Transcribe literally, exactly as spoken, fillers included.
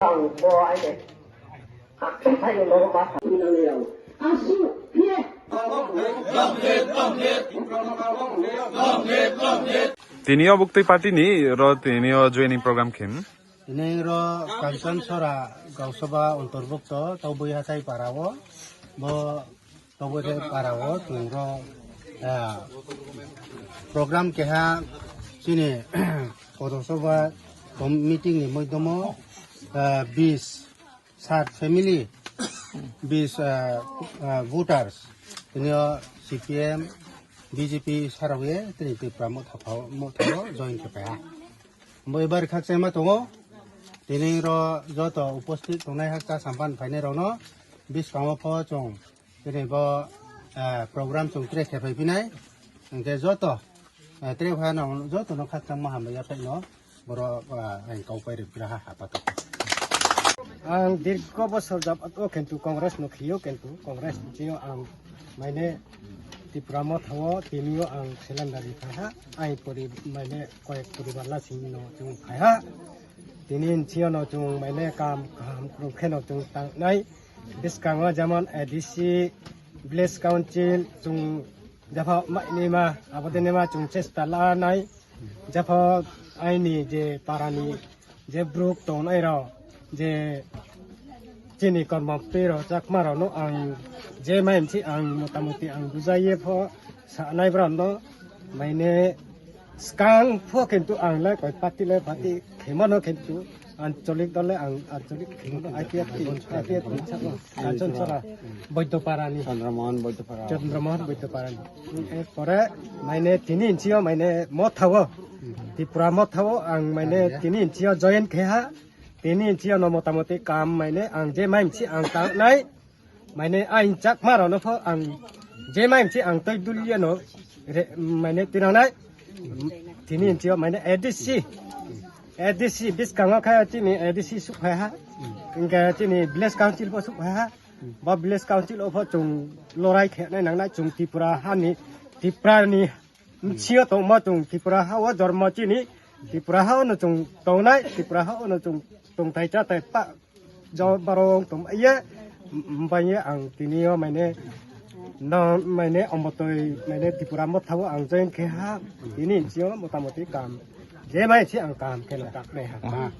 Tini o buktui party ni ro tini o joining program khe. Tini ro Kanchan Sora Gausaba Antorbukto Tobui Hatai Parao bo Tobui Hatai Parao tini ro, ah, program keha chini Podosoba meeting ni moidomo, ah, bis sat family, bis, ah, ah, voters, tini o C P M, B J P sarawi tini Tipra Motha phao, Motha o join khe paiha. Bo ebar khakchangma tongo, tini ro joto uposthit tongnai hakcha sampan phainai rokno biskango pho chwng tini bo, ah, program chwng tre khe phai phinai, hwnkhe joto, ah, tre phai no joto no khakchangma hambai ya phai no. Borok, ah, ang kau pai rwkra ha, ha, patok. Ang dirgo bosor jab o kintu Congress no khiyo, kintu Congress chio ang maine Tipra Motha o tinio ang surrender ri phai ha. Ai pori maine koyek poribar la sing no chung phai ha. Tini chio no chung maine kam kaham krum khe no chung tang nai. Biskango jemon A D C, Village Council, chung jepho mainima, abodinima chung chesta lanai. Jepho aini je parani je bruk tongnai rok, je chini kormo twi rok chakma rok no ang je mai msi ang motamoti ang bujaiye pho sanai borok no maine skang pho kintu ang le koi party le party khemano kintu ancholik dole ang ancholik khemano I P F T, I P F T sabo Kanchan Sora Boidopara ni. Chandramohan Boidopara. Chandramohan Boidopara ni. Pore maine tini inchio maine Motha o, Tipra Motha o ang maine tini inchio join khe ha. Tini inchio no motamoti kam maine ang je mai msi ang tangnai. Maine ang chakma rok no pho ang je mai msi ang tei dulia no re, maine tinangnai. Tini inchio maine A D C, A D C biskango khe chini A D C suk phai ha. Hwnkhe chini village council pho suk phai ha. Bo village council o pho chung lorai khe nai nangnai, chung Tripura hani, Tripura ni sio tongma chung Tripura ha o jormo chini, Tripura ha o no chung tongnai, Tripura ha o no chung tongthai chathai pa jo barong tong ye, bai ye ang tini o maine no maine omotoi maine Tipra Motha o ang join khe ha, tini sio motamoti kam je mai si ang kam khe no tak nai ha.